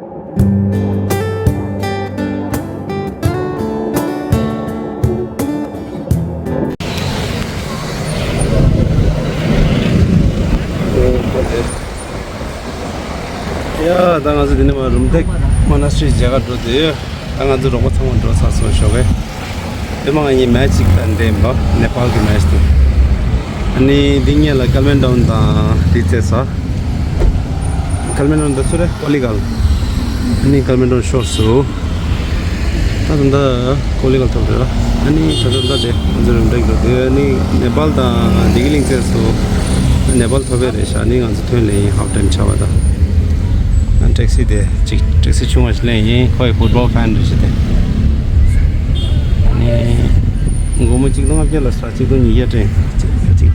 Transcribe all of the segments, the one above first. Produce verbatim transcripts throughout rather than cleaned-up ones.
ཡ། ད་ང་ཚོ་འདི་ནས་མར་རུམ་བཏེག་མོ་ན་སི་ཊི་རི་མཇལ་ག་འགྲོ་བསྡད་ཡོད། ད་ང་ཚོ་རོགས་པ་ཚང་མ་འགྲོ་ཚར་སོང་ཞོགས་ཀས། དེ་མ་ང་གཉིས་མེ་ཆི་ཅིག་ལ་འགྲན་པ་ནེ་པཱལ་གྱི་མེ་ཆི་དེ། ཨ་ནི་འདི་སྔོན་ལ་ཀལ་མན་ཌོན་དང་དེ་རྩེས་ས། ཀལ་མན་ཌོན་དེ་སུ་རེད། ཀོ་ལི་གལ། ཨ་ནི་ཀལ་མན་ཌོན་ཤོར་སོང་། ད་ད་ལྟ་ཀོ་ལི་གལ་ཐོབ་རེད་ལ། ཨ་ནི་ད་ལྟ་ད་དེ་ང་ཚོ་རུམ་བཏེག་འགྲོ་དེ། ཨ་ནི་ནེ་པཱལ་དང་བདེ་སྐྱིད་གླིང་རྩེས་སོང་། ནེ་པཱལ་ཐོབ་པ་རེད་ཤག་ཨ་ནི་ང་ཚོ་ཐོན་ལེ་ཡིན། ཧབ་ཊའིམ་ཆགས་པ་དང་། ཨ་ཊེག་སི་དེ་ཅིག་ཊེག་སི་ཆུང་བ་ཞིག་ལེན་ཡིན། ཁོ་ཡི་ཕུཊ་བོལ་ཕེན་རེད་ཤག་དེ། ཨ་ནི་སྒོར་མོ་གཅིག་སྟོང་ལྔ་བརྒྱ་ལ་ས། གཅིག་སྟོང་ཉིས་བརྒྱ་སྤྲད། གཅིག་གཅིག་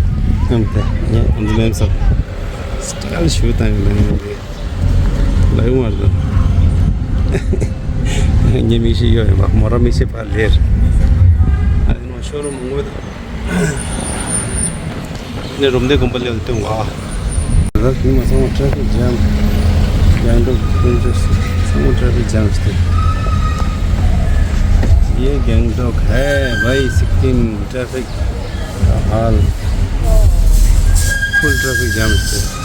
ཨམ་དེ་ངས་ཨམ་ཙི་ལེམ་ས། སི་ཊལ་ཞུ་བཏང་ཡོད་ལ་ངས་དེ། ལ་ཡོང་བར་དུ། ངའི་མིག་ཤེལ་གཡོ་ཡིན་པ། མོ་ར་མིག་ཤེལ་ཕར་ལེར། ཨ་ནི་ནོ་ཤོ་རུམ་མང་པོ་འདུག་ནས་རུམ་བཏེག་དགོན་པ་སླེབས་སྟོན་ག། ད་དེ་མ་ཚང་མ་ཊེ་ཕིག་ཇམ། གྷེང་ཊོག་ཚང་མ་ཊེ་ཕིག་ཇམ་ཞིག་སྟེ། ཡེ་གྷེང་ཊོག་ཧེ་བྷའི། སིཀ་ཀིམ་ཊེ་ཕིག། ཧལ། ཕུལ་ཊེ་ཕིག་ཇམ་ཞིག་སྟེ།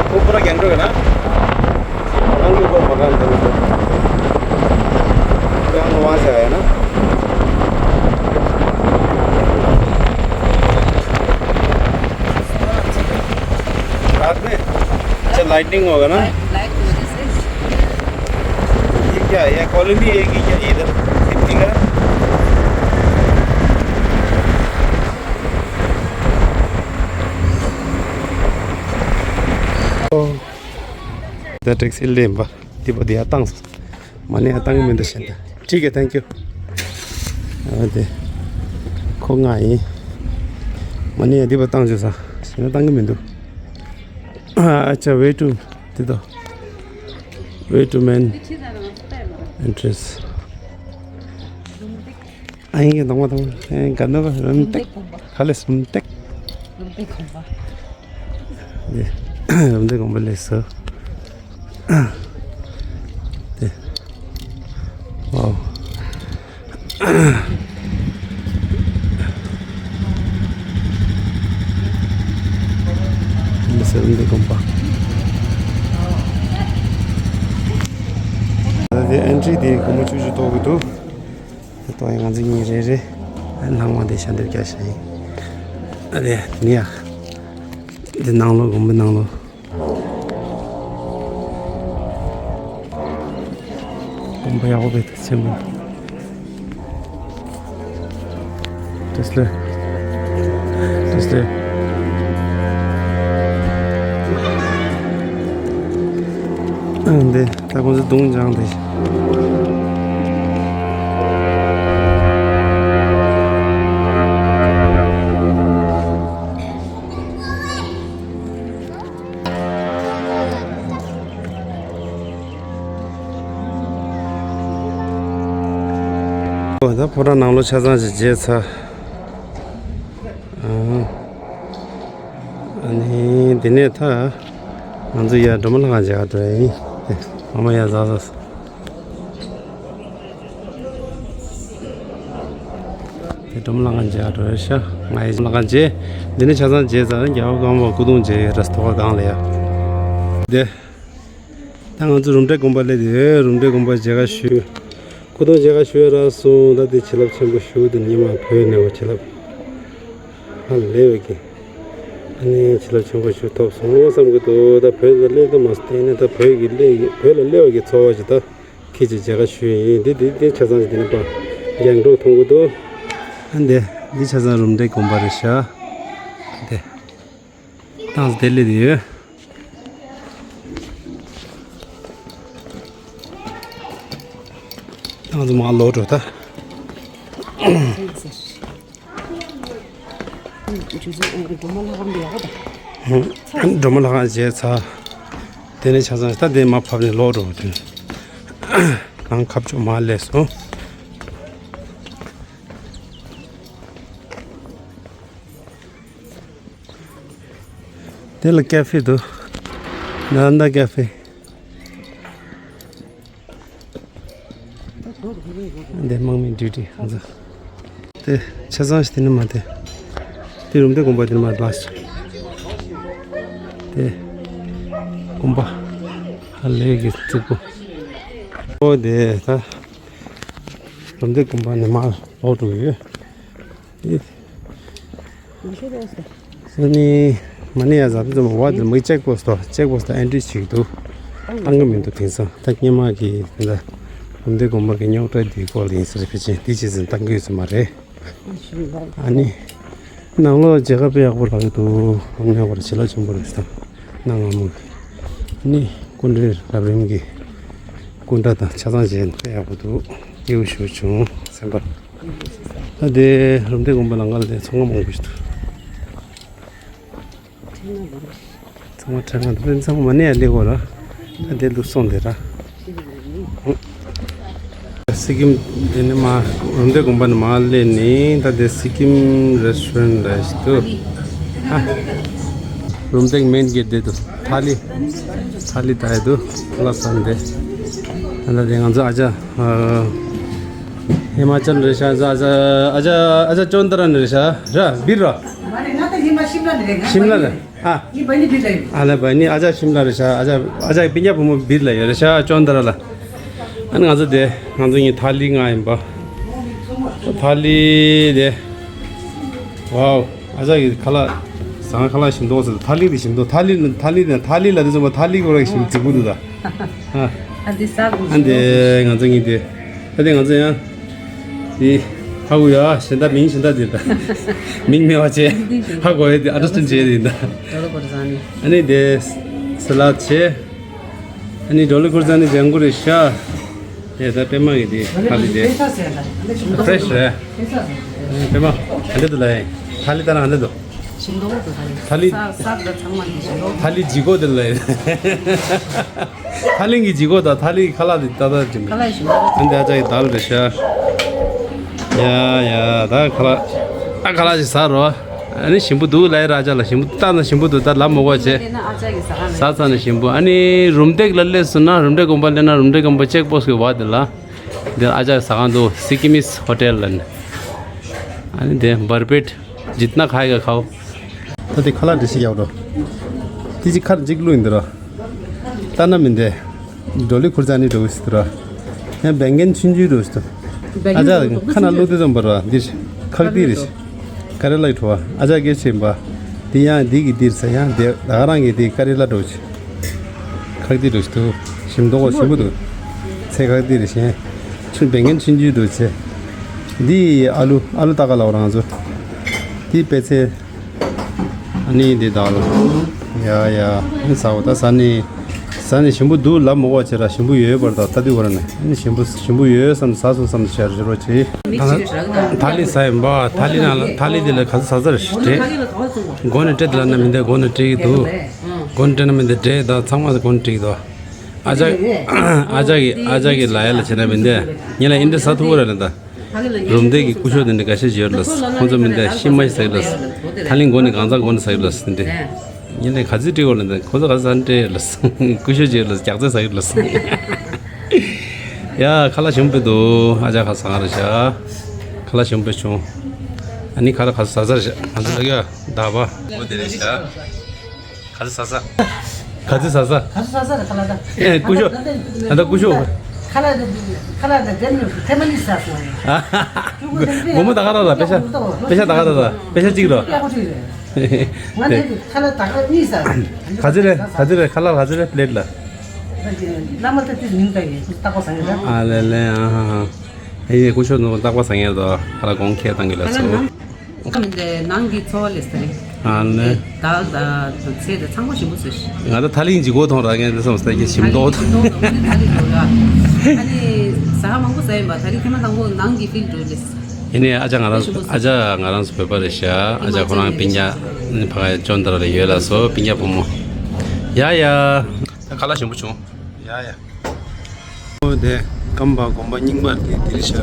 ཁོ་པུ་ར་གྷེང་ཊོག་ཡིན་ན། རང་གི་སྒོ་མ་གང་དང་། རང་དབང་ཆ་ཡིན་ན། རག་པས། ཁྱེད་ལའི་ཊི་ནིང་འོག་ན། ཡིག་རྒྱ་ཡ་ཀོ་ལི་ནི་ཡེ་གི་རྒྱ་ཡི་དར་ཐིབ་ཐིང་ཨ། ད་ཊེག་སི་ལེན་པ་དེ་པོ་དེ་ཡ་བཏང་སོང་། མ་ནི་ཡ་བཏང་གི་མི་འདུག་ཤེས་ད། ཁྲིག་གེ། ཐེང་ཀྱུ། ཨ་དེ། ཁོ་ང་ཡིན། མ་ནི་ཡ་དེ་པོ་བཏང་བཅུག་ས། ཤེས་ན་བཏང་གི་མི་འདུག་ཨ་ཅག་ཝེ་ཊུ། དེ་དོ། ཝེ་ཊུ་མེན། ཨེན་ཊི་རེན་སི། ཨ་ཡིན་གྱི་དང་པོ་དང་པོ། ཨེ་ག་ནོ་ག་རུམ་བཏེག་ཧ་ལས་རུམ་བཏེག་རུམ་བཏེག་དགོན་པ། དེ་རུམ་བཏེག་དགོན་པ་ལས་སོ། དེ། ཝའོ། མི་སེར་འདི་དགོན་པ། ད་དེ་ཨེན་ཊི་རི་དེ་སྒོར་མོ་བཅུ་བཅུ་གཏོང་གི་འདུག་དེ་གཏོང་ཡ་ང་ཚོ་གཉིས་རེ་རེ། ཨ་ནང་མ་དེ་ཞལ་འདེབས་རྒྱག་བྱ་ཡིན། ཨ་དེ་ནི་ཡ། དེ་ནང་ལོགས། དགོན་པའི་ནང་ལོགས། དགོན་པ་ཡག་པོ་བེད་ཆེན་པོ། དེ་སླེ། དེ་སླེ། ཨ་འདི་ད་ཁོང་ཚོ་གདུང་སྦྱངས་ཏེ། ཨོ་ད་ཕོ་བྲང་ནང་ལོགས་ཆ་ཚང་ཞིག་མཇལ་ཚར། ཨ་ནི་འདི་ནས་ད་ང་ཚོ་ཡར་སྒྲོལ་མ་ལྷ་ཁང་མཇལ་ག་འགྲོ་ཡ་ཡིན། ཨ་མ་ཡར་ཟག་ཟག་སོང་། དེ་སྒྲོལ་མ་ལྷ་ཁང་མཇལ་འགྲོ་ཡ་ཤག་ང་ཡི་ལྷ་ཁང་མཇལ། འདི་ནས་ཆ་ཚང་མཇལ་ཚར། རྒྱལ་བ་ཀརྨ་པ་སྐུ་གདུང་མཇལ་ཡོད་ར། ཐོག་ཁ་སྒང་ལ་ཡ། དེ། ད་ང་ཚོ་རུམ་བཏེག་དགོན་པ་སླེབས་ཡོད། རུམ་བཏེག་དགོན་པ་མཇལ་ཁ་ཞུས། སྐུ་གདུང་མཇལ་ཁ་ཞུས་རག་སོང་། ད་དེ་བྱིན་རླབས་ཆེན་པོ་ཞུ། དེ་ཉི་མ་བོད་ནས་བ་བྱིན་རླབས་ཧ་ལས་པའི་གི། ཨ་ནི་བྱིན་རླབས་ཆེན་པོ་ཞུ་ཐོབ་སོང་བསམ་གི་འདུག་ད་བོད་ལ་སླེབས་ད་མ་སྟེང་ནས་ད་བོད་ཀྱི་སླེབས་བོད་ལ་སླེབས་པ་གི་ཚོར་བ་ཞིག་ད་ཁྱེད་ཀྱིས་མཇལ་ཁ་ཞུས་ཡིན། འདི་འདི་འདི་ཆ་ཚང་ཞིག་འདི་ནས་པ་རྒྱང་སྒྲོག་མཐོང་གི་འདུག་ཨ་འདི་འདི་ཆ་ཚང་རུམ་བཏེག་དགོན་པ་རེད་ཤག་འདི། ཏང་ཙི་དེ་ལས་དེ་ཡོད། ཏང་ཙི་མ་ལོག་འགྲོ་ད། སྒྲོལ་མ་ལྷ་ཁང་མཇལ་ཚར། དེ་ནས་ཆ་ཚང་ད་དེ་མ་ཕབ་ནས་ལོག་འགྲོ་དེ། ནང་ཁ་ཕྱོགས་མ་སླེབས་སོང་། དེ་ལ་ཀ་ཧྥེ་འདུག་ནཱ་ལནྡ་ཀ་ཧྥེ། འདི་དམག་མི་ཌིའུ་ཊི་ང་ཚོ། དེ་ཆ་ཚང་ཞིག་དེ་ནི་མ་དེ། དེ་རུམ་བཏེག་དགོན་པ་དེ་ནི་མ་ལགས། དེ་དགོན་པ་ཧ་ལས་ཀྱི་རྩིག་པོ། ཨོ་དེ་ད་རུམ་བཏེག་དགོན་པ་ནི་མ་ལོག་འགྲོ་གི་ཡོད། དེ། ཨ་ནི་མ་ཎི་ཡ་ཟ་དུ་ཙམ་བ་དེ་མི་ཅེག་པོ་སི་ཊི་ཅེག་པོ་སི་ཊི་ཨེན་ཊི་རི་བྱེད་ཀྱི་འདུག་བཏང་གི་མི་འདུག་དེང་སང་ད་སྔོན་མ་གི་དེ་འདྲ་རུམ་བཏེག་དགོན་པ་གི་རྙོག་དྲ་དེའི་སྐོར་ལ་ཡིན་ཟེར་ཕལ་ཆེར་དེ་ཅི་ཟིན་བཏང་གི་ཡོད་ས་མ་རེད། ཨ་ནི་ནང་ལོགས་མཇལ་ཁ་དཔེ་ཡག་པོ་ལགས་ཀྱི་འདུག་ཨ་ནི་ཡག་པོ་རེད། བྱི་ལ་ཆེན་པོ་རེད་ད། གནའ་སྔ་མོ་གི་ཨ་ནི་སྐུ་འདྲའི་རབ་རིམ་གྱི་སྐུ་འདྲ་དང་ཆ་ཚང་བྱས་ནས་དཔེ་ཡག་པོ་འདུག་ཡིད་དབང་འཕྲོག་བྱུང་སེམས་པ། ད་དེ་རུམ་བཏེག་དགོན་པ་ལ་ང་ལ་དེ་ཚོང་ཁང་མང་པོ་ཞིག་འདུག་ཚང་མ་ཁྲ་ང་དེ་ཚང་མ་ནས་ཡར་སླེབས་དགོས་ར། ད་དེ་ལུགས་སོང་དེ་ར། སི་ཀིམ་དེ་ནས་མར་རུམ་བཏེག་དགོན་པ་ནས་མར་སླེབས་ནས་ད་དེ་སི་ཀིམ་རེ་སི་ཊོ་རན་ཊི་རེད་ཞིག་འདུག་ཨ། རུམ་བཏེག་མེན་གེ་དེ་འདུག་ཐ་ལི། ཐ་ལི་ད་ཡ་འདུག་ལ་ས་འདི། ད་ད་དེ་ང་ཚོ་ཨ་ཅག་ཧི་མ་ཅལ་རེད་ཤག་ཨ་ཅག་ཨ་ཅག་ཨ་ཅག་ཅོན་ཏ་ར་ནས་རེད་ཤག་ར་བིར་ར། མ་རེད། ང་ད་ཧི་མ་ཤིམ་ལ་ནས་རེད། ང་ཤིམ་ལ་རེད། ཨ། ངའི་བ་ནི་བིར་ལ་ཡོད། ཨ་ལ་བ་ནི་ཨ་ཅག་ཤིམ་ལ་རེད་ཤག་ཨ་ཅག་ཨ་ཅག་པི་ཉ་བུ་མོ་བིར་ལ་ཡོད་རེད་ཤག་ཅོན་ཏ་ར་ལ། ཨ་ནི་ང་ཚོ་དེ་ང་ཚོ་གཉིས་ཐ་ལི་ང་ཡིན་པ། ཐ་ལི་དེ། ཝའོ། ཨ་ཅག་གི་ཁ་ལག་ཟ་ཁ་ལག་ཞིམ་མདོག་ཟེར། ཐ་ལི་དེ་ཞིམ་མདོག་ཐ་ལི་ཐ་ལི་དང་ཐ་ལི་ལ་དེ་ཚོ་ཐ་ལི་ཁོ་རང་ཞིམ་རྫིག་པོ་འདུག་ད། ཨ། ཨ་འདི་ཟ་དགོས། ཨ་འདི་ང་ཚོ་གཉིས་དེ། ཨ་འདི་ང་ཚོ་ཡང་། དེ་ཧ་གོ་ཡ་གཞན་དག་མིང་གཞན་དག་དེ་ད། མིང་མེད་པ་བྱས། ཧ་གོ་ཡ་དེ་ཨན་ཌར་སི་ཊེན་ཌ་བྱས་དེ་ད། ཨ་ནི་དེ་ས་ལད་བྱས། ཨ་ནི་ཌོ་ལི་ཁུར་ཙ་ནི་ལྗང་གུ་རེད་ཤག་དེ་ད་པད་མ་གི་དེ་ཁ་ལི་དེ། ཕ་རེ་ཤི་རེད། པད་མ་ཨ་འདྲ་འདུག་ལ་ཡ། ཐ་ལི་ད་ན་ཨ་འདྲ་འདུག་ཞིམ་མདོག་འདུག་ད་རེད། ཐ་ལི། ས་ས་ད་ཚང་མ་འདི་ཞིམ་མདོག་ཐ་ལི་ལྗིད་ཁོག་དེ་ལ་ཡ། ཐ་ལི་གི་ལྗིད་ཁོག་དང་ཐ་ལི་གི་ཁ་ལག་དེ་ཏག་ཏག་ཅིག་མེད། ཁ་ལག་ཞིམ་མདོག་ཨ་འདི་ཨ་ཅག་གི་དལ་རེད་ཤག་ཡ་ཡ་ད་ཁ་ལག་ཨ་ཁ་ལག་ཅིག་ཟ་རོགས། ཨ་ནི་ཞིམ་པོ་འདུག་ལ་ཡ་ར་ཅག་ལ་ཞིམ་པོ་ལྟ་ན་ཞིམ་པོ་འདུག་ད་ལབ་མ་དགོས་བྱས། ཟ་ཚར་ན་ཞིམ་པོ། ཨ་ནི་རུམ་བཏེག་ལ་སླེབས་སོང་ན་རུམ་བཏེག་དགོན་པ་སླེབས་ན་རུམ་བཏེག་དགོན་པ་ཅེག་པོ་སི་གི་བ་དེ་ལ། འདིར་ཨ་ཅག་ཟ་ཁང་འདུག་སི་ཀི་མིས་ཧོ་ཊེལ་ལ་ནི། ཨ་ནི་དེ་བར་པེཊ་ཇིད་ན་ཁའི་ག་ཁའོ། ད་དེ་ཁ་ལག་འདྲ་ཞིག་ཡག་འགྲོ། དེ་ཅིག་ཁར་ཅིག་བླུགས་ཡིན་འདི་ར། ལྟ་ན་མི་འདྲ། ཌོ་ལི་ཁུར་ཙ་ནི་འགྲོ་གི་སི་འདི་ར། ཡང་བེང་གན་ཆུང་ཆུང་འགྲོ་གི་སི་འདི། ཨ་ཅག་ཁ་ན་བླུགས་དེ་ཙམ་པ་ར་འདིར། ཁག་དེ་རེད། ཀ་རེ་ལ་ཡི་ཁྲོ་བ་ཨ་ཅག་སྐད་ཆེན་པ། དེ་ཡང་འདི་གི་འདིར་ས་ཡང་དེ་ད་ག་རང་གི་དེ་ཀ་རེ་ལ་འགྲོ་ཆེ། ཁག་དེ་འགྲོ་ཆེ་འདུག་ཞིམ་མདོག་ཞིམ་པོ་འདུག་ཚེ་ཁག་དེ་རེད་ཤེས། ཆུ་བེང་གན་ཆུང་ཆུང་འགྲོ་ཆེ། འདི་ཨ་ལུ་ཨ་ལུ་ཏ་ཀ་ལ་འོ་རང་ཚོ། འདི་པད་ཚལ། ཨ་ནི་འདི་དག་ལ། ཡ་ཡ། ཨ་ནི་ཟ་འོ་ད་ཟ་ནི། ཟ་ནི་ཞིམ་པོ་འདུག་ལབ་མ་དགོས་བྱས་ར་ཞིམ་པོ་ཡོད་པར་ད་ལྟ་དུས་བར་ནས་ཨ་ནི་ཞིམ་པོ་ཞིམ་པོ་ཡོད་བསམ་ཟ་སོང་བསམ་བྱས་རེ་རོ་བྱེད། ཐ་ལི་ཟ་ཡིན་པ་ཐ་ལི་ནང་ལ་ཐ་ལི་འདི་ལ་ག་ཚོད་ཟ་ཟ་རེ་ཞིག་སྤྲད། མགོ་ནས་སྤྲད་དེ་ལབ་ན་མི་འདའ་མགོ་ནས་སྤྲད་ཀྱི་འདུག་མགོ་ནས་སྤྲད་ན་མི་འདའ་འདྲེ་ད་ཚང་མ་མགོ་ནས་སྤྲད་ཀྱི་འདུག་ཨ་ཅག་ཨ་ཅག་གི་ཨ་ཅག་གི་ལ་ཡ་ལ་བྱས་ན་མི་འདའ་ཉེ་ལ་ཨིན་འདྲ་ཟ་ཐུབ་ཀྱི་རེད་ལ་ད། རུམ་བཏེག་གི་སྐུ་ཞབས་དེ་འདྲ་འགའ་ཤས་ཡོད་ལ། ཁོང་ཚོ་མི་འདའ་ཤི་མ་ཤི་ཟ་གི་ལ། ཐ་ལི་མགོ་ནས་གང་ཚང་མགོ་ནས་ཟ་གི་ལ་དེ་འདྲ། ཉིན་ལས་ག་ཚོད་སྤྲད་དགོས་ལ་འདི་ཁོ་ཚོ་ག་ཚོད་ཟ་ནས་སྤྲད་ལ། སྐུ་ཞབས་བྱས་ལ་རྒྱག་རྩེ་ཟ་གི་ལ། ཡ་ཁ་ལག་ཞིམ་པོ་འདུག་ཨ་ཅག་ཁ་ཟ་ག་རེད་ཤག་ཁ་ལག་ཞིམ་པོ་བྱུང་། ཨ་ནི་ཁ་ལག་ག་ཚོད་ཟ་ཟ་རེད་ཤག་ང་ཚོ་ལ་ཡ་ཟླ་བ་འོ་དེ་རེད་ཤག་ག་ཚོད་ཟ་ཟ། ག་ཚོད་ཟ་ཟ། ག་ཚོད་ཟ་ཟ་རེད་ཁ་ལག་ད། ཨེ་སྐུ་ཞབས། ཨ་ད་སྐུ་ཞབས། ཁ་ལག་ད་ཁ་ལག་ད་དེ་ནི་ཐེ་མ་ནི་ཟ་སོང་། སྒོར་མོ་ད་ག་ར་ལ་པེ་ཤ། པེ་ཤ་ད་ག་ར་ལ་པེ་ཤ་གཅིག་ར། ཡག་པོ་ཅིག་རེད། ང་ནི་ཁ་ལག་ད་ག་གཉིས་ཟ། ག་ཚོད་རེད་ག་ཚོད་རེད་ཁ་ལག་ག་ཚོད་རེད་པི་ལེཊ་ལ། བླ་མ་ད་དེ་ཉིན་ད་ཡིན་རྟག་པར་ཟ་ངེས་རེད། ཨ་ལེ་ལེ་ཨ་ཧ་ཧ། ཨེ་ཡེ་སྐུ་ཞབས་ནོར་རྟག་པར་ཟ་ངེས་རེད་དོ་ཁ་ལག་གོང་ཁེ་བཏང་གི་ལ་ཁ་ལག་སོ། ནང་མི་འདི་ནང་གི་འཚོ་བ་ལས་ཟེར། ཨ་ནི། ད་ད་ཚེ་ད་ཚང་མ་ཞིམ་པོ་ཟེར་ཤི། ང་ད་ཐ་ལིང་ཇི་གོ་ཐོང་ར་ངས་འདི་སོང་སྟེ་ཞིམ་མདོག་ད་ལིང་ཇི་གོ་ཐོང་ར་ངས་ད་ལིང་ཇི་གོ་ཡ། ཨ་ནི་ཟ་ཁང་མང་པོ་ཟ་ཡིན་པ། ད་ལིང་ཐེངས་མ་དང་པོ་ནང་གི་ཕིལ་འགྲོ་རེད། ཡིན་ནའི་ཨ་ཅག་ང་རང་ཨ་ཅག་ང་རང་ཚོ་བོད་པ་རེད་ཤག་ཨ་ཅག་ཁོ་རང་སྤུན་ཀྱག་ཕ་ག་ཅོན་ཏ་ར་ལ་ཡོད་ལ་སོ་སྤུན་ཀྱག་བུ་མོ། ཡ་ཡ། ད་ཁ་ལག་ཞིམ་པོ་བྱུང་། ཡ་ཡ། ཨོ་དེ་ཀམ་པ་དགོན་པ་རྙིང་པ་དེ་དེ་རེད་ཤག་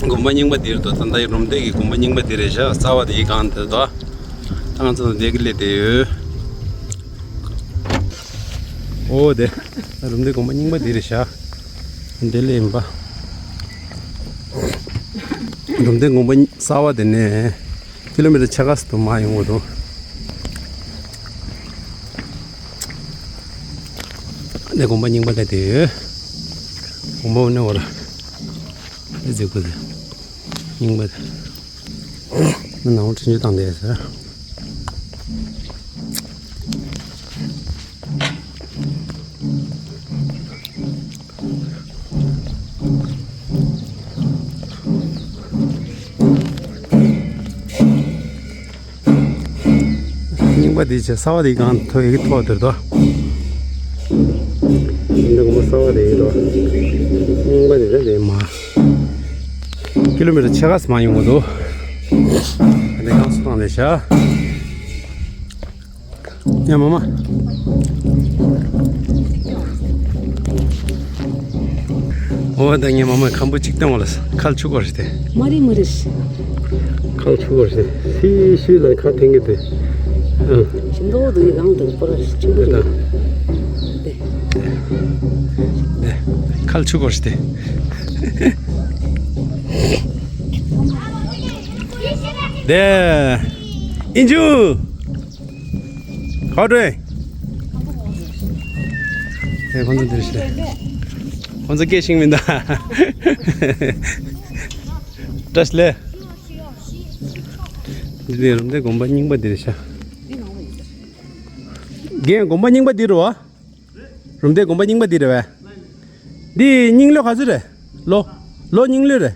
དགོན་པ་རྙིང་པ་དེ་རེད་དོ། ད་ལྟ་ཡི་རུམ་བཏེག་གི་དགོན་པ་རྙིང་པ་དེ་རེད་ཤག་རྩ་བ་དེ་ཡི་སྒང་དེ་དོ། ད་ང་ཚོ་དེ་གི་སླེབས་བསྡད་ཡོད། ཨོ་དེ་རུམ་བཏེག་དགོན་པ་རྙིང་པ་དེ་རེད་ཤག་དེ་སླེབས་ཡིན་པ། རུམ་བཏེག་དགོན་པ་གསར་བ་དེ་ནས་ཀི་ལོ་མི་ཊར་ཕྱེད་ཀ་ཙམ་དུ་མར་ཡོང་གི་འདུག་ནས་དགོན་པ་རྙིང་པ་དེ་དེ་ཡོད། དགོན་པ་འོ་ནས་འོ་ར། ཨེ་ཟེར་དགོས་དེ། རྙིང་པ་དེ། ནང་ལ་འཕྲིན་བཅོལ་བཏང་བསྡད་ཟེར། རྙིང་པ་དེ་བྱས་གསར་བ་དེ་གང་ཐོག་ཡི་གེ་ཐོག་དེར་དོ། འདི་གོང་མ་གསར་བ་དེ་ཡིན་དོ། རྙིང་པ་དེ་རེད་དེ་མ། ཀི་ལོ་མི་ཊར་ཕྱེད་ཀ་ཙམ་མར་ཡོང་གི་འདུག་དེ་གང་སུ་དང་ལས་བྱ། ཉ་མ་མ། འོ་ད་ངའི་མ་མ་ཁམ་བུ་གཅིག་བཏང་བ་ལ་ཁལ་ཆུ་གོ་རེད་དེ། མ་རེད་མ་རེད། ཁལ་ཆུ་གོ་རེད་དེ། སི་ཤུ་ལ་ཁ་འཐེན་གི་དེ། ཨ། ཞིམ་མདོག་འདུག་ཡང་འདུག་པོ་ར་ཆུ་གོ་རེད། དེ། དེ། ཁལ་ཆུ་གོ་རེད་དེ། དེ། ཨིན་ཇུ། ཁ་བྲོས། ཨེ་ཁོང་ཚོ་འདིར་ཤི། ཁོང་ཚོ་སྐད་ཤིང་མིན་ད། བཀྲ་ཤིས་ལེ། འདི་ནས་རུམ་བཏེག་དགོན་པ་རྙིང་པ་འདིར་ཤ། རྒན་དགོན་པ་རྙིང་པ་འདི་རུ་བ། རུམ་བཏེག་དགོན་པ་རྙིང་པ་འདི་རེད་བས། འདི་རྙིང་ལོ་ག་ཚོད་རེད། ལོ། ལོ་རྙིང་ལོ་རེད།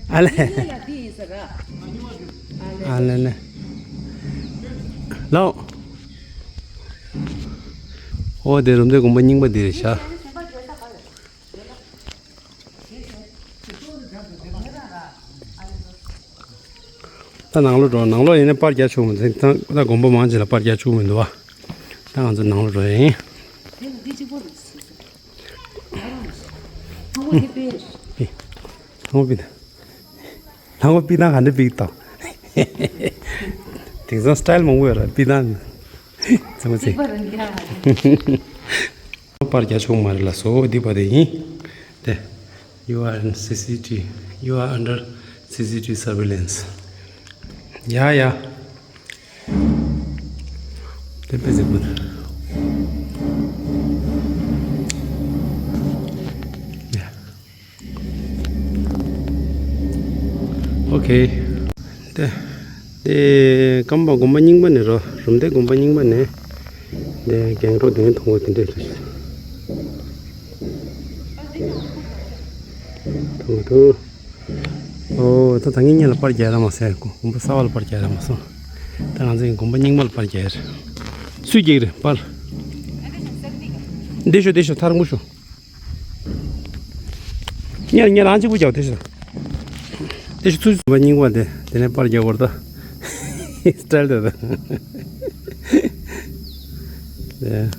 ཨ་ལེ། ཨ་ལེ་ལེ། ལོ། ཨོ་དེ་རུམ་བཏེག་དགོན་པ་རྙིང་པ་འདི་རེད་ཤག་ད་ནང་ལོགས་འགྲོ། ནང་ལོགས་ཡིན་ན་པར་རྒྱག་ཆོག་མི་འདུག་ད་དགོན་པ་མང་ཆེ་ལ་པར་རྒྱག་ཆོག་མི་འདུག་བ། ད་ང་ཚོ་ནང་ལོགས་འགྲོ་ཡིན། ལྷ་མོ་པི་ད། ལྷ་མོ་པི་ད་ག་འདྲ་པི་ད། དེང་སང་སི་ཊལ་མང་པོ་ཡོད་ར་པི་ད། ཚང་མ་ཚེ། པར་རྒྱག་ཆོག་མ་རེད་ལ་སོ་འདི་པ་དེ་ཡིན། དེ། You are in C C T V. You are under C C T V surveillance. ཡ་ཡ། དེ་པེ་ཟེར་བུ། ཡ། ཨོ་ཁེ། དེ། དེ་ཀམ་པ་དགོན་པ་རྙིང་པ་ནས་རོ། རུམ་བཏེག་དགོན་པ་རྙིང་པ་ནས། དེ་རྒྱང་ཐོག་དེ་མཐོང་བ་དེ་འདྲས་རེད། མཐོང་གི་འདུག་ཨོ་ད་ད་ངས་ཉིན་ལ་པར་རྒྱག་ར་མ་ཟེར། དགོན་པ་གསར་བ་ལ་པར་རྒྱག་ར་མ་སོང་། ད་ང་ཚོ་ཡིན་དགོན་པ་རྙིང་པ་ལ་པར་རྒྱག་རེད། སུས་རྒྱག་རེད་པར། འདི་ཤོ་འདི་ཤོ་ཐར་མུ་ཤོ། ཉ་ཉ་རང་གཅིག་པུ་རྒྱག་དེ་ཤོ། དེ་ཤོ་ཚུར་པ་རྙིང་པ་དེ་དེ་ནས་པར་རྒྱག་བར་ད། སི་ཊལ་དེ་ད། དེ་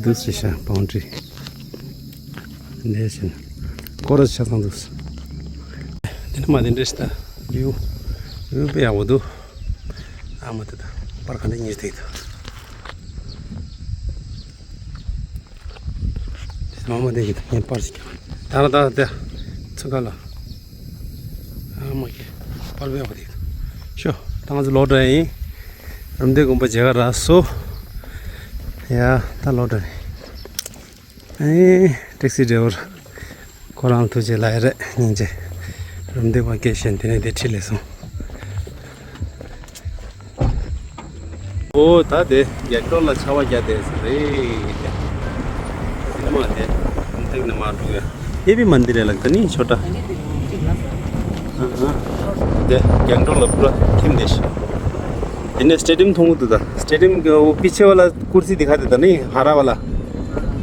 འདུག་སེ་ཤ་བའུན་ཌ་རི། འདི་བཞིན་སྐོར་ར་ཆ་ཚང་འདུག་དེ་ནས་མ་དེ་འདྲས་ད་བིའུ། བིའུ་དཔེ་ཡག་པོ་འདུག་ཨ་མ་དེ་ད་པར་ག་འདྲ་ཉིས་དེ་ད། དེ་མ་མ་དེ་གི་ད་ངས་པར་ཞིག་ཀྱང་ད་ར་ད་དེ་ཚུགས་ཀ་ལ། ཨ་མ་གི་པར་དཔེ་ཡག་པོ་དེ་གི་ད། ཤོ་ད་ང་ཚོ་ལོག་འགྲོ་ཡིན། རུམ་བཏེག་དགོན་པ་མཇལ་ཁ་རག་སོང་། ཡ་ད་ལོག་འགྲོ་ཡིན། ཨེ། ཊེག་སི་ཌ་རའི་ཝར་ཁོ་རང་ཐུགས་རྗེ་ལ་ཡ་རེད་སྙིང་རྗེ། རུམ་བཏེག་པ་སྐད་བཤད་དེ་ནས་དེ་ཁྲིད་ལས་སོང་། ཨོ་ད་དེ་རྒྱ་སྐྱོར་ལ་ཆར་པ་བརྒྱབ་བསྡད་ས་རེད། དེ་མ་དེ་རུམ་བཏེག་ནས་མར་འགྲོ་ཡ། ཡེ་བི་མན་དི་ར་ལ་ད་ནི་ཆོ་ཏ། ཨ་ཨ། དེ་རྒྱང་སྒྲོག་ལ་པུ་ར་ཐིམ་དེ་ཤི། དེ་ནས་སི་ཊེ་ཌི་ཡམ་མཐོང་གི་འདུག་ད་སི་ཊེ་ཌི་ཡམ་གི་འོ་པི་ཆེ་ཝ་ལ་ཀུར་སི་དི་ཁ་དེ་ད་ནི་ཧ་ར་ཝ་ལ།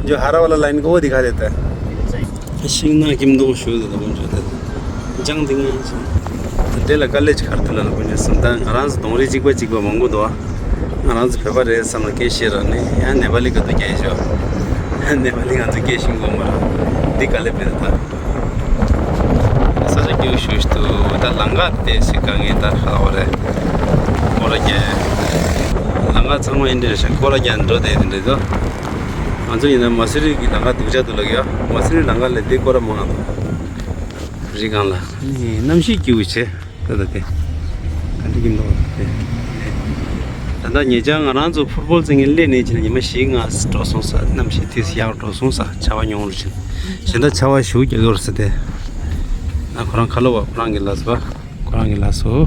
ཇོ་ཧ་ར་ཝ་ལ་ལ་ཡིན་གོ་དི་ཁ་དེ་ད། ཤིང་ནགས་ཀྱི་མདོག་ཞུ་དེ་ད་ཀུན་ཆོ་དེ། ལྗང་དེ་ངན་ཞིང་། དེ་ལ་དཀའ་ལས་ཅིག་ཁར་ཐུ་ལ་ལ་ཀུན་ཆོ་སམ་ད་ང་རང་ཚོ་གདོང་རིས་གཅིག་པ་གཅིག་པ་མང་པོ་འདུག་ང་རང་ཚོ་བོད་པ་རེད་བསམ་ན་སྐད་བཤད་ར་ནི་ཡང་ནེ་པ་ལི་ག་དུ་སྐད་ཤོ། ནེ་པ་ལི་ང་ཚོ་སྐད་ཤིང་གོ་མ་ར། འདི་དཀའ་ལས་པས་ད། ས་ཆ་སྐྱིད་པོ་ཞེ་པོ་ཞིག་འདུག་ད་ལམ་ཁ་དེ་ཞིག་དཀའ་ངལ་ད་ཧ་ལ་བ་རེད། ཀོ་ར་རྒྱན། ལམ་ཁ་ཚང་མ་ཨིན་འདྲ་རེད་ཤག་ཀོ་ར་རྒྱན་འགྲོ་བསྡད་དེ་འདྲ་འདུག་ང་ཚོ་ཡིན་ན་མ་སི་རི་གི་ལམ་ཁ་སྡུག་ཅག་འདུག་ལབ་ཡ། མ་སི་རི་ལམ་ཁ་ལས་དེ་ཀོ་ར་མང་ང་འདུག་རི་སྒང་ལ། གནམ་གཤིས་སྐྱིད་པོ་བྱས། ད་ད་དེ། ག་འདྲ་གི་འདུག་དེ། ད་ལྟ་ཉེ་ཆར་ང་རང་ཚོ་ཕུཊ་བོལ་རྩེད་མཁན་སླེབས་ནས་ཕྱིན་ན་ཉི་མ་བཞི་ལྔ་འགྲོ་སོང་ས། གནམ་གཤིས་དེ་ཡག་འགྲོ་སོང་ས། ཆར་པ་ཉུང་རུ་ཕྱིན། གཞན་དག་ཆར་པ་ཞེ་པོ་རྒྱག་གི་ཡོད་རེད་ས་དེ། ཨ་ཁོ་རང་ཁ་ལོ་བ་ཁོ་རང་གི་ལ་ས་པ། ཁོ་རང་གི་ལ་སོ།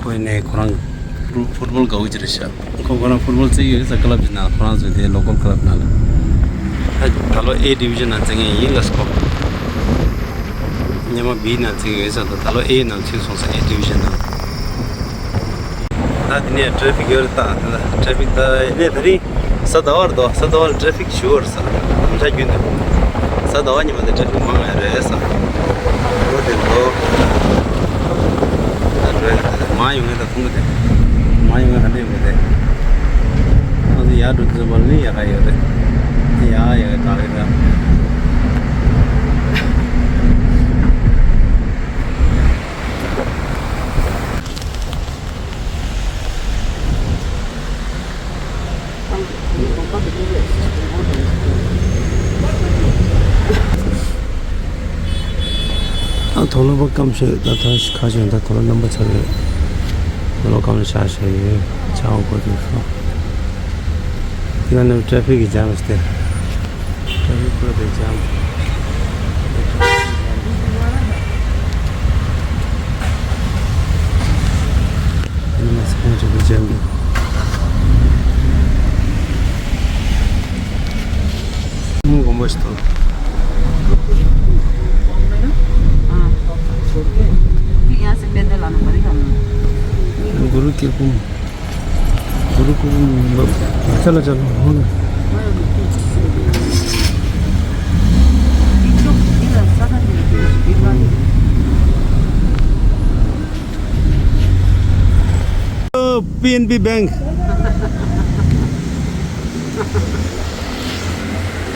ཁོ་ཡིན་ནའི་ཁོ་རང་ཕུཊ་བོལ་དགའ་བོ་ཅིག་རེད་ཤག་ཁོ་ཁོ་རང་ཕུཊ་བོལ་རྩེ་ཡོད་ས་ཀ་ལབ་ཅིག་ནང་ལ། ཁོ་རང་ཚོའི་དེ་ལོ་ཀལ་ཀ་ལབ་ནང་ལ། ད་ད་ལོ་ཨེ་ཌི་བི་ཤན་ནང་རྩེ་མཁན་ཡིན་ལ་སོ། སྔོན་མ་བི་ནང་རྩེ་ཡོད་ས་དང་ད་ལོ་ཨེ་ནང་ཚུད་སོང་ས། ཨེ་ཌི་བི་ཤན་ནང་། ད་དེ་ནས་ཊེ་ཕིག་ཡོད་རེད། ད་ད་ཊེ་ཕིག་ད་ཡིན་ནའི་ད་རིང་གཟའ་ཟླ་བ་རེད་དོ། གཟའ་ཟླ་བ་ལ་ཊེ་ཕིག་ཞུ་བར་ས་ནམ་ཞག་རྒྱུན་དུ་གཟའ་ཟླ་བ་ཉི་མ་དེ་ཊེ་ཕིག་མང་ང་རེད་ས། འོ་དེ་འདུག་ད་འགྲོ་ཡ་དེ་མ་ཡོང་ངེས་ད་ཐུང་གི་དེ་མ་ཡོང་ངེས་ག་འདྲ་ཡོང་གི་དེ། ང་ཚོ་ཡར་འགྲོ་དུས་ཙམ་པ་ལ་ནི་ཡག་ག་ཡོད་རེད། ཡ་ཡ་ག་རེད་ད། ཨ་དོ་ལོ་པ་སྐམ་ཤོས་ད་ད་ཁ་ཤོས་ད་དོ་ལོ་རྣམ་པ་ཆགས་ཡོད། དོ་ལོ་སྐམ་ལ་ཤ་ཤ་ཡོད་ཆ་འོ་གོ་དུས་སོ། དེ་ག་ནས་ཊེ་ཕིག་གི་ཇམ་སྟེ། ཊེ་ཕིག་པོ་དེ་ཇམ། དེ་ནས་མ་སི་ཁོང་ཆེན་པོ་ཇམ་འདུག་མོ་སྒོམ་པ་ཞིག་ཐོབ། हाँ। फिर यहाँ से पैदल आना पड़ेगा। गुरु के कुम। गुरु कुम। चलो, चलो, हो गया। PNB bank.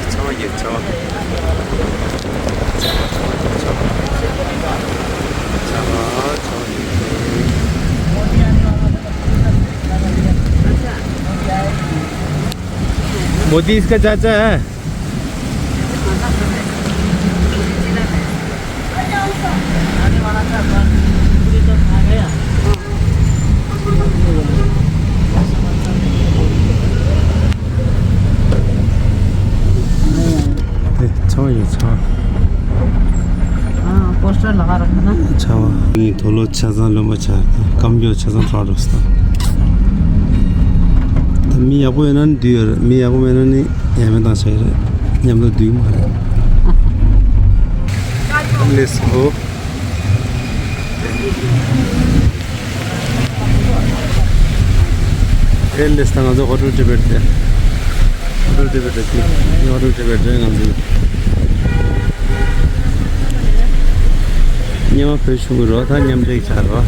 ཚ་བ་ཡོད་ཚ་བ། ཚ་བ་ཚ་བ་ཚ་བ་ཚ་བ་ཚ་བ་ཡོད། मोदी इसका चाचा है। ཚང་ཡོད་ཚང་། ཨ། པོ་སི་ཊར་ལ་ཧ་ར་ཁ་ན། ཆ་བ། ངའི་དོ་ལོ་ཆ་ཚང་ལོན་པ་ཆ། སྐམ་ཡོད་ཆ་ཚང་ཁྲག་འགྲོ་སྟངས། ད་མི་ཡག་པོ་ཡོད་ན་ནི་འདུས་ཡོད་རེད། མི་ཡག་པོ་མེད་ན་ནི་ཡ་མེད་བཏང་བྱ་ཡི་རེད། མཉམ་དུ་འདུས་མ་རེད། Let's go. དེ་ལས་ད་ང་ཚོ་ཧོ་ཊེལ་ཊི་བེཊ་དེ། ཧོ་ཊེལ་ཊི་བེཊ་དེ། ཧོ་ཊེལ་ཊི་བེཊ་རེད་ང་ཚོ། སྔོན་མ་བོད་གཞུང་གི་རོ་ད་མཉམ་འབྲེལ་བྱ་རོ།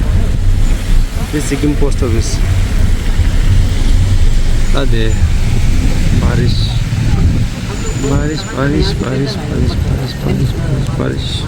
དེ་སི་ཀིམ་པོ་སི་ཊི་ཨོ་ཕི་སི། ད་དེ། བྷ་རིཤ། བྷ་རིཤ། བྷ་རིཤ། བྷ་རིཤ། བྷ་རིཤ།